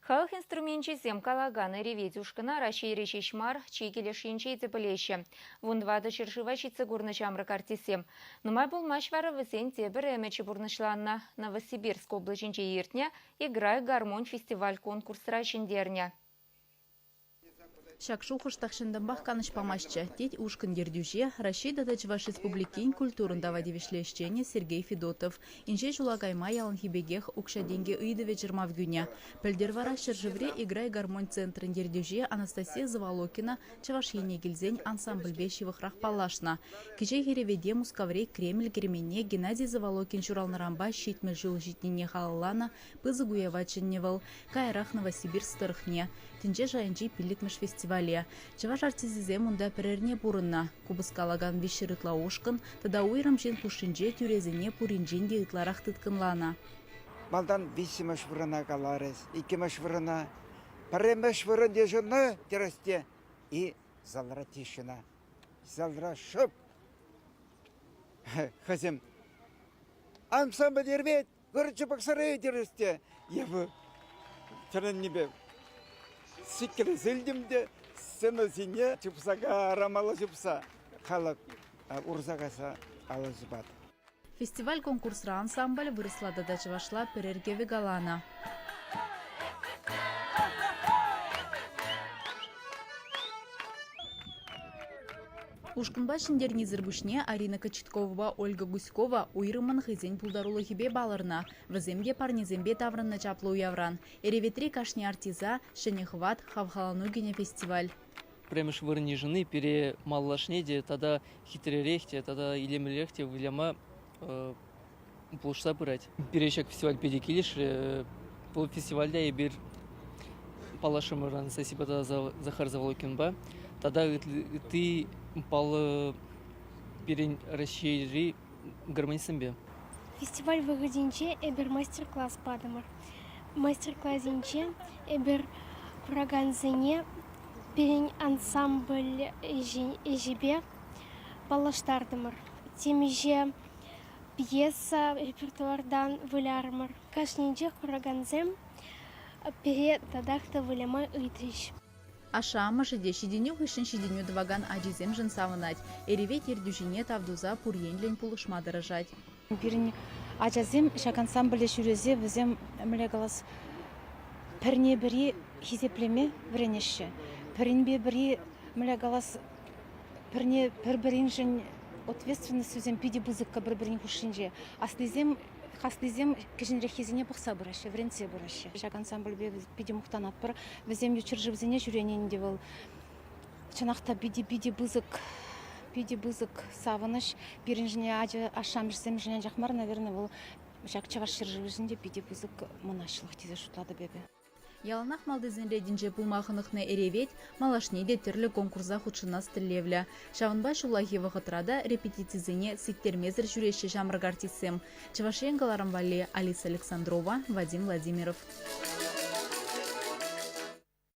Халӑх инструменчӗсем калакан Эревет ушкӑна Раҫҫейре ҫеҫ мар, чикӗ леш енче те пӗлеҫҫӗ. 14 ҫӗршыва ҫитсе курнӑ ҫамрӑк артистсем. Нумай пулмасть вара вӗсен тепӗр ӗмӗчӗ пурнӑҫланнӑ. Новосибирск облаҫӗнче иртнӗ «Играй гармонь» фестиваль-конкурсра ҫӗнтернӗ. Ҫак шухӑш тахҫантанпах канӑҫ памастчӗ, тет ушкӑн ертӳҫи, Раҫҫей тата Чӑваш Республикин культурӑн тава тивӗҫлӗ ӗҫченӗ Сергей Федотов. Инҫе ҫула кайма яланхи пекех укҫа-тенкӗ ыйтӑвӗ чӑрмав кӳнӗ. Пӗлтӗр вара ҫӗршыври «Играй гармонь» центрӗн ертӳҫи Анастасия Заволокина Чӑваш Ене килсен ансамбльпе ҫывӑхрах паллашнӑ. Кӗҫех Эревете Мускаври Кремль керменне Геннадий Заволокин ҫуралнӑранпа 70 ҫул ҫитнине халалланӑ пысӑк уява чӗннӗ вӑл. Каярах Новосибирск тӑрӑхне. Тӗнче шайӗнчи пиллӗкмӗш фестивале. Чӑваш артисчӗсем унта пӗр эрне пурӑннӑ. Купӑс калакан 300 ытла ушкӑн тата уйрӑм ҫын хушшинче тӳресене пуринчен те ытларах тыткӑнланӑ. Малтан виҫҫӗмӗш вырӑна каларӗҫ, иккӗмӗш вырӑна. Пӗрремӗш вырӑн йышӑннӑ терӗҫ те и залра тишина. Залра шӑп. Хӑйсем ансамбль ервет Вӑрҫӑ пӑхсӑр терӗс те эпӗ тӗлӗннипе сиккелесе илтӗм те сцена ҫине чупса карамалла чупса халӑх урса кайса алӑ ҫупать. Фестиваль-конкурсра ансамбль вырӑсла тата чӑвашла пӗрер кӗвӗ каланӑ. Ушкӑнпа ҫӗнтернисӗр пуҫне Арина Кочетковӑпа Ольга Гуськова уйрӑммӑн хӑйсен пултарулӑхӗпе палӑрнӑ. Вӗсем те парнесемпе таврӑннӑ чаплӑ уявран. Эреветри кашни артиста ҫӗнӗ хӑват, хавхалану кӳнӗ фестиваль. Пӗрремӗш вырӑн йышӑнни пире малашне те тата хитререх те тата илемлӗрех те выляма пулӑшса пырать. Пире ҫак фестиваль питӗ килӗшрӗ. Вӑл фестивальте эпир паллашрӑмӑр Анастасийӑпа тата Захар Заволокинпа тата ытти паллӑ пирӗн Раҫҫейри гармонистсемпе. Фестиваль вӑхӑтӗнче эпир мастер-класс патӑмӑр. Мастер-класӗнче эпир куракансене пирӗн ансамбль ӗҫӗпе паллаштартӑмӑр. Темиҫе пьеса репертуартан вылярӑмӑр. Кашнинчех куракансем пире татах та выляма ыйтрӗҫ. Ашшӗ-амӑшӗ те ҫитӗнӳ хыҫҫӑн ҫитӗнӳ тӑвакан ачисемшӗн савӑнать, Эревет ертӳҫине тав туса пур енлӗн пулӑшма тӑрӑшать. Пирӗн ачасем ҫак ансамбле ҫӳресе вӗсем, мӗнле калас, пӗрне-пӗри хисеплеме вӗренеҫҫӗ. Пӗринпе пӗри, мӗнле калас, пӗрне пӗр-пӗриншӗн ответственностьсем питӗ пысӑккӑ пӗр-пӗрин хушшинче. Аслисем аслисем кӗҫӗнреххисене пӑхса пыраҫҫӗ, вӗрентсе пыраҫҫӗ. Ҫак ансамбльпе питӗ мухтанатпӑр. Вӗсем ют ҫӗршывсене ҫӳрени ӗнтӗ вӑл чӑнах та питӗ-питӗ пысӑк питӗ пысӑк савӑнӑҫ. Пирӗншӗн ача ашшӗ-амӑшӗсемшӗн анчах мар, наверное, вӑл ҫак чӑваш ҫӗршывӗшӗн те питӗ пысӑк мӑнаҫлӑх тесе шутлатӑп эпӗ. Яланах малтисен ретӗнче пулма хӑнӑхнӑ Эревет малашне те тӗрлӗ конкурса хутшӑнас тӗллевлӗ. Ҫавӑнпа ҫуллахи вӑхӑтра та репетицисене сиктермесӗр ҫӳреҫҫӗ ҫамрӑк артистсем. Чӑваш Ен кӑларӑм валли Алиса Александрова, Вадим Владимиров.